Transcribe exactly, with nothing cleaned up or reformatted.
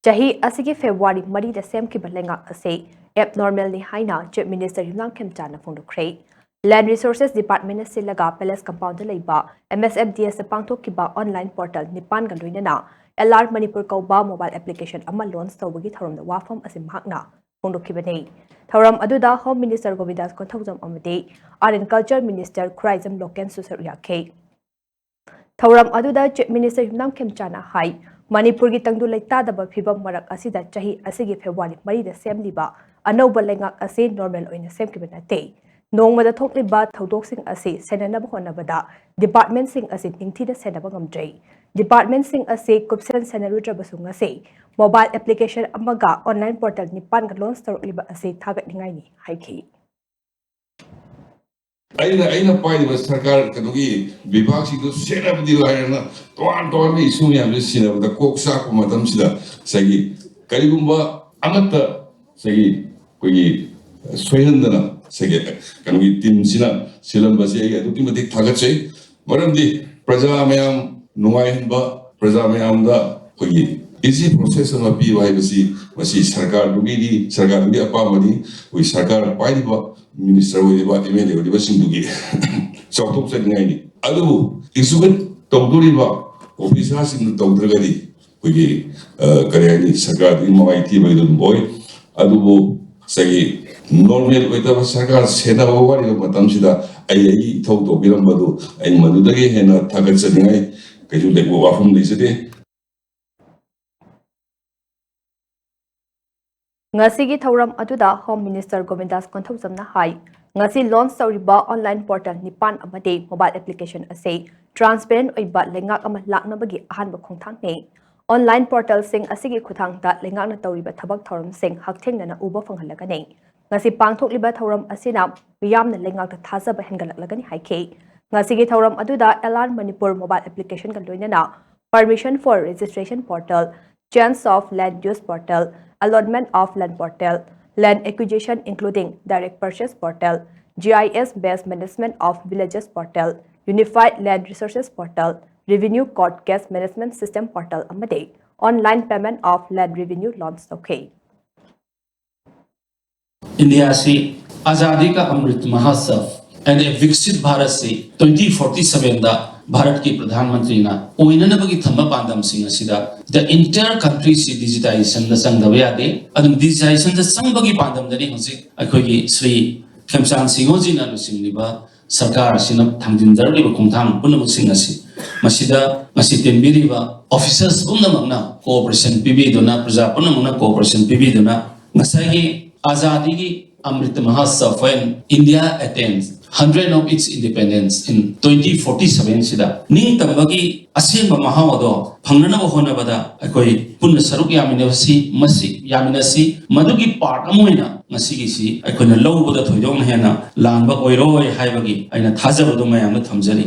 ꯆꯍꯤ ꯑꯁꯤꯒꯤ ꯐꯦꯕ꯭ꯔꯨꯋꯥꯔꯤ ꯃꯔꯤꯗ ꯁꯦꯝꯈꯤꯕ ꯂꯩꯉꯥꯛ ꯑꯁꯤ ꯑꯦꯕꯅꯣꯔꯃꯦꯜꯅꯤ ꯍꯥꯏꯅ ꯆꯤꯐ ꯃꯤꯅꯤꯁꯇꯔ ꯌꯨꯝꯅꯥꯝ ꯈꯦꯝꯆꯥꯅ ꯐꯣꯡꯗꯣꯛꯈ꯭ꯔꯦ꯫ ꯂꯦꯟ ꯔꯤꯁꯣꯔꯁꯦꯁ ꯗꯤꯄꯥꯔꯠꯃꯦꯟꯅ ꯁꯤꯜꯂꯒ ꯄꯦꯂꯦꯁ ꯀꯝꯄꯥꯎꯟꯗ ꯂꯩꯕ ꯑꯦꯝ ꯑꯦꯁ ꯑꯦꯐ ꯗꯤ ꯑꯦꯁꯇ ꯄꯥꯡꯊꯣꯛꯈꯤꯕ ꯑꯣꯟꯂꯥꯏꯟ ꯄꯣꯔꯇꯦꯜ ꯅꯤꯄꯥꯟꯒ ꯂꯣꯏꯅꯅ ꯑꯦꯜ ꯑꯥꯔ ꯃꯅꯤꯄꯨꯔ ꯀꯧꯕ ꯃꯣꯕꯥꯏꯜ ꯑꯦꯄ꯭ꯂꯤꯀꯦꯁꯟ ꯑꯃ ꯂꯣꯟꯆ ꯇꯧꯕꯒꯤ ꯊꯧꯔꯝꯗ ꯋꯥꯐꯝ ꯑꯁꯤ ꯃꯍꯥꯛꯅ ꯐꯣꯡꯗꯣꯛꯈꯤꯕꯅꯤ꯫ ꯊꯧꯔꯝ ꯑꯗꯨꯗ ꯍꯣꯝ ꯃꯤꯅꯤꯁꯇꯔ ꯒꯣꯕꯤꯟꯗꯥꯁ ꯀꯣꯟꯊꯧꯖꯝ ꯑꯃꯗꯤ art and culture minister Khuraijam ꯂꯣꯀꯦꯟꯁꯨ ꯁꯔꯨꯛ ꯌꯥꯈꯤ꯫ ꯊꯧꯔꯝ ꯑꯗꯨꯗ ꯆꯤꯐ ꯃꯤꯅꯤꯁꯇꯔ ꯌꯨꯝꯅꯥꯝ ꯈꯦꯝꯆꯥꯅ ꯍꯥꯏ, ꯃꯅꯤꯄꯨꯔꯒꯤ ꯇꯪꯗꯨ ꯂꯩꯇꯥꯗꯕ ꯐꯤꯕꯝ ꯃꯔꯛ ꯑꯁꯤꯗ ꯆꯍꯤ ꯑꯁꯤꯒꯤ ꯐꯦꯕ꯭ꯔꯨꯋꯥꯔꯤ ꯃꯔꯤꯗ ꯁꯦꯝꯂꯤꯕ ꯑꯅꯧꯕ ꯂꯩꯉꯥꯛ ꯑꯁꯤ ꯅꯣꯔꯃꯦꯜ ꯑꯣꯏꯅ ꯁꯦꯝꯈꯤꯕ ꯅꯠꯇꯦ꯫ ꯅꯣꯡꯃꯗ ꯊꯣꯛꯂꯤꯕ ꯊꯧꯗꯣꯛꯁꯤꯡ ꯑꯁꯤ ꯁꯦꯟꯅꯅꯕ ꯍꯣꯠꯅꯕꯗ ꯗꯤꯄꯥꯔꯠꯃꯦꯟꯁꯤꯡ ꯑꯁꯤ ꯅꯤꯡꯊꯤꯅ ꯁꯦꯟꯅꯕ ꯉꯝꯗ꯭ꯔꯦ꯫ ꯗꯤꯄꯥꯔꯠꯃꯦꯟꯁꯤꯡ ꯑꯁꯤ ꯀꯨꯞꯁꯦꯟ ꯁꯦꯟꯅꯔꯨꯗ꯭ꯔꯕꯁꯨ ꯉꯁꯤ ꯃꯣꯕꯥꯏꯜ ꯑꯦꯄ꯭ꯂꯤꯀꯦꯁꯟ ꯑꯃꯒ ꯑꯣꯟꯂꯥꯏꯟ ꯄꯣꯔꯇꯦꯜ ꯅꯤꯄꯥꯟꯒ ꯂꯣꯟꯆ ꯇꯧꯔꯛꯂꯤꯕ ꯑꯁꯤ ꯊꯥꯒꯠꯅꯤꯡꯉꯥꯏꯅꯤ ꯍꯥꯏꯈꯤ꯫ ꯑꯩꯅ ꯑꯩꯅ ꯄꯥꯏꯔꯤꯕ ꯁꯔꯀꯥꯔ ꯀꯩꯅꯣꯒꯤ ꯕꯤꯚꯥꯒꯁꯤꯡꯗꯨ ꯁꯦꯟꯅꯕꯗꯤ ꯂꯥꯏꯔꯅ ꯇꯣꯉꯥꯟ ꯇꯣꯉꯥꯟꯕ ꯏꯁꯨ ꯃꯌꯥꯝꯁꯦ ꯁꯤꯟꯅꯕꯗ ꯀꯣꯛ ꯆꯥꯛꯄ ꯃꯇꯝꯁꯤꯗ ꯉꯁꯥꯏꯒꯤ ꯀꯔꯤꯒꯨꯝꯕ ꯑꯃꯠꯇ ꯉꯁꯥꯏꯒꯤ ꯑꯩꯈꯣꯏꯒꯤ ꯁꯣꯏꯍꯟꯗꯅ ꯉꯁꯥꯏꯒꯤ ꯀꯩꯅꯣꯒꯤ ꯇꯤꯝꯁꯤꯅ ꯁꯤꯜꯂꯝꯕꯁꯦ ꯑꯩ ꯑꯗꯨꯛꯀꯤ ꯃꯇꯤꯛ ꯊꯥꯒꯠꯆꯩ꯫ ꯃꯔꯝꯗꯤ ꯄ꯭ꯔꯖꯥ ꯃꯌꯥꯝ ꯅꯨꯡꯉꯥꯏꯍꯟꯕ, ꯄ꯭ꯔꯖꯥ ꯃꯌꯥꯝꯗ ꯑꯩꯈꯣꯏꯒꯤ ꯏꯖꯤ ꯄ꯭ꯔꯣꯁꯦꯁ ꯑꯃ ꯄꯤꯕ ꯍꯥꯏꯕꯁꯤ ꯃꯁꯤ ꯁꯔꯀꯥꯔꯗꯨꯒꯤꯗꯤ, ꯁꯔꯀꯥꯔꯗꯨꯒꯤ ꯑꯄꯥꯝꯕꯅꯤ꯫ ꯑꯩꯈꯣꯏ ꯁꯔꯀꯥꯔ ꯄꯥꯏꯔꯤꯕ ꯃꯤꯅꯤꯁꯇꯔ ꯑꯣꯏꯔꯤꯕ, ꯑꯦꯝ ꯑꯦꯜ ꯑꯦ ꯑꯣꯏꯔꯤꯕꯁꯤꯡꯗꯨꯒꯤ ꯆꯥꯎꯊꯣꯛꯆꯅꯤꯡꯉꯥꯏꯅꯤ꯫ ꯑꯗꯨꯕꯨ ꯑꯦꯛꯖꯤꯀ꯭ꯌꯨꯠ ꯇꯧꯗꯣꯔꯤꯕ ꯑꯣꯐꯤꯁꯥꯔꯁꯤꯡꯅ ꯇꯧꯗ꯭ꯔꯒꯗꯤ ꯑꯩꯈꯣꯏꯒꯤ ꯑ, ꯀꯔꯤ ꯍꯥꯏꯅꯤ, ꯁꯔꯀꯥꯔꯗꯨꯒꯤ ꯃꯃꯥꯏ ꯊꯤꯕ ꯑꯗꯨꯝ ꯑꯣꯏ꯫ ꯑꯗꯨꯕꯨ ꯉꯁꯥꯏꯒꯤ ꯅꯣꯔꯃꯦꯜ ꯑꯣꯏꯗꯕ ꯁꯔꯀꯥꯔ ꯁꯦꯟꯅꯕ ꯋꯥꯔꯤꯕ ꯃꯇꯝꯁꯤꯗ ꯑꯩ ꯑꯩꯒꯤ ꯏꯊꯧ ꯇꯧꯕꯤꯔꯝꯕꯗꯨ ꯑꯩ ꯃꯗꯨꯗꯒꯤ ꯍꯦꯟꯅ ꯊꯥꯒꯠꯆꯅꯤꯡꯉꯥꯏ ꯀꯩꯁꯨ ꯂꯩꯕ ꯋꯥꯐꯝ ꯂꯩꯖꯗꯦ꯫ ꯉꯁꯤꯒꯤ ꯊꯧꯔꯝ ꯑꯗꯨꯗ ꯍꯣꯝ ꯃꯤꯅꯤꯁꯇꯔ ꯒꯣꯕꯤꯟꯗꯥꯁ ꯀꯣꯟꯊꯧꯖꯝꯅ ꯍꯥꯏ, ꯉꯁꯤ ꯂꯣꯟꯆ ꯇꯧꯔꯤꯕ ꯑꯣꯟꯂꯥꯏꯟ ꯄꯣꯔꯇꯦꯜ ꯅꯤꯄꯥꯟ ꯑꯃꯗꯤ ꯃꯣꯕꯥꯏꯜ ꯑꯦꯄ꯭ꯂꯤꯀꯦꯁꯟ ꯑꯁꯤ ꯇ꯭ꯔꯥꯟꯁꯄꯦꯔꯦꯟ ꯑꯣꯏꯕ ꯂꯩꯉꯥꯛ ꯑꯃ ꯂꯥꯛꯅꯕꯒꯤ ꯑꯍꯥꯟꯕ ꯈꯣꯡꯊꯥꯡꯅꯤ꯫ ꯑꯣꯟꯂꯥꯏꯟ ꯄꯣꯔꯇꯦꯜꯁꯤꯡ ꯑꯁꯤꯒꯤ ꯈꯨꯠꯊꯥꯡꯗ ꯂꯩꯉꯥꯛꯅ ꯇꯧꯔꯤꯕ ꯊꯕꯛ ꯊꯧꯔꯝꯁꯤꯡ ꯍꯛꯊꯦꯡꯅꯅ ꯎꯕ ꯐꯪꯍꯜꯂꯒꯅꯤ꯫ ꯉꯁꯤ ꯄꯥꯡꯊꯣꯛꯂꯤꯕ ꯊꯧꯔꯝ ꯑꯁꯤꯅ ꯃꯤꯌꯥꯝꯅ ꯂꯩꯉꯥꯛꯇ ꯊꯥꯖꯕ ꯍꯦꯟꯒꯠꯂꯛꯂꯒꯅꯤ ꯍꯥꯏꯈꯤ꯫ ꯉꯁꯤꯒꯤ ꯊꯧꯔꯝ ꯑꯗꯨꯗ ꯑꯦꯜ ꯑꯥꯔ ꯃꯅꯤꯄꯨꯔ ꯃꯣꯕꯥꯏꯜ ꯑꯦꯄ꯭ꯂꯤꯀꯦꯁꯟꯒ ꯂꯣꯏꯅꯅ Permission for Registration Portal, Change of Land Use Portal, Allotment of Land Portal, Land Acquisition including Direct Purchase Portal, G I S Based Management of Villages Portal, Unified Land Resources Portal, Revenue Court Case Management System Portal ꯑꯃꯗꯤ online payment of land revenue launch ꯇꯧꯈꯤ꯫ ꯏꯟꯗꯤꯌꯥꯁꯤ ꯑꯖꯥꯗꯤ ꯀꯥ ꯑꯃ꯭ꯔꯤꯠ ꯃꯍꯣꯠꯁꯕ N A ꯕꯤꯛꯁꯤꯠ ꯚꯥꯔꯠꯁꯤ twenty forty ꯁꯚꯦꯟꯗ ꯚꯥꯔꯠꯀꯤ ꯄ꯭ꯔꯙꯥꯟ ꯃꯟꯇ꯭ꯔꯤꯅ ꯑꯣꯏꯅꯅꯕꯒꯤ ꯊꯝꯕ ꯄꯥꯟꯗꯝꯁꯤꯡ ꯑꯁꯤꯗ the entire countryꯁꯤ ꯗꯤꯖꯤꯇꯥꯏꯖꯦꯁꯟꯗ ꯆꯪꯗꯕ ꯌꯥꯗꯦ꯫ ꯑꯗꯨꯝ ꯗꯤꯖꯤꯇꯥꯏꯖꯦꯁꯟꯗ ꯆꯪꯕꯒꯤ ꯄꯥꯟꯗꯝꯗꯅꯤ ꯍꯧꯖꯤꯛ ꯑꯩꯈꯣꯏꯒꯤ ꯁ꯭ꯔꯤ ꯈꯦꯝꯆꯥꯟ ꯁꯤꯡꯍꯣꯖꯤꯅ ꯂꯨꯆꯤꯡꯂꯤꯕ ꯁꯔꯀꯥꯔ ꯑꯁꯤꯅ ꯊꯥꯡꯖꯤꯟꯖꯔꯛꯂꯤꯕ ꯈꯣꯡꯊꯥꯡ ꯄꯨꯝꯅꯃꯛꯁꯤꯡ ꯑꯁꯤ꯫ ꯃꯁꯤꯗ ꯉꯁꯤ ꯇꯦꯟꯕꯤꯔꯤꯕ ꯑꯣꯐꯤꯁꯔꯁ ꯄꯨꯝꯅꯃꯛꯅ ꯀꯣꯑꯣꯄꯔꯦꯁꯟ ꯄꯤꯕꯤꯗꯨꯅ, ꯄ꯭ꯔꯖꯥ ꯄꯨꯝꯅꯃꯛꯅ ꯀꯣꯑꯣꯄꯔꯦꯁꯟ ꯄꯤꯕꯤꯗꯨꯅ ꯉꯁꯥꯏꯒꯤ ꯑꯖꯥꯗꯤꯒꯤ ꯑꯃ꯭ꯔꯤꯠ ꯃꯍꯣꯠꯁꯕ when India attains hundred of its independence in twenty forty seven ꯁꯤꯗ ꯅꯤꯡꯇꯝꯕꯒꯤ ꯑꯁꯦꯡꯕ ꯃꯍꯥꯎ ꯑꯗꯣ ꯐꯪꯅꯅꯕ ꯍꯣꯠꯅꯕꯗ ꯑꯩꯈꯣꯏ ꯄꯨꯟꯅ ꯁꯔꯨꯛ ꯌꯥꯃꯤꯟꯅꯁꯤ꯫ ꯃꯁꯤ ꯌꯥꯃꯤꯟꯅꯁꯤ꯫ ꯃꯗꯨꯒꯤ ꯄꯥꯔꯠ ꯑꯃ ꯑꯣꯏꯅ ꯉꯁꯤꯒꯤꯁꯤ ꯑꯩꯈꯣꯏꯅ ꯂꯧꯕꯗ ꯊꯣꯏꯗꯣꯛꯅ ꯍꯦꯟꯅ ꯂꯥꯟꯕ ꯑꯣꯏꯔꯣꯏ ꯍꯥꯏꯕꯒꯤ ꯑꯩꯅ ꯊꯥꯖꯕꯗꯨ ꯃꯌꯥꯝꯗ ꯊꯝꯖꯔꯤ꯫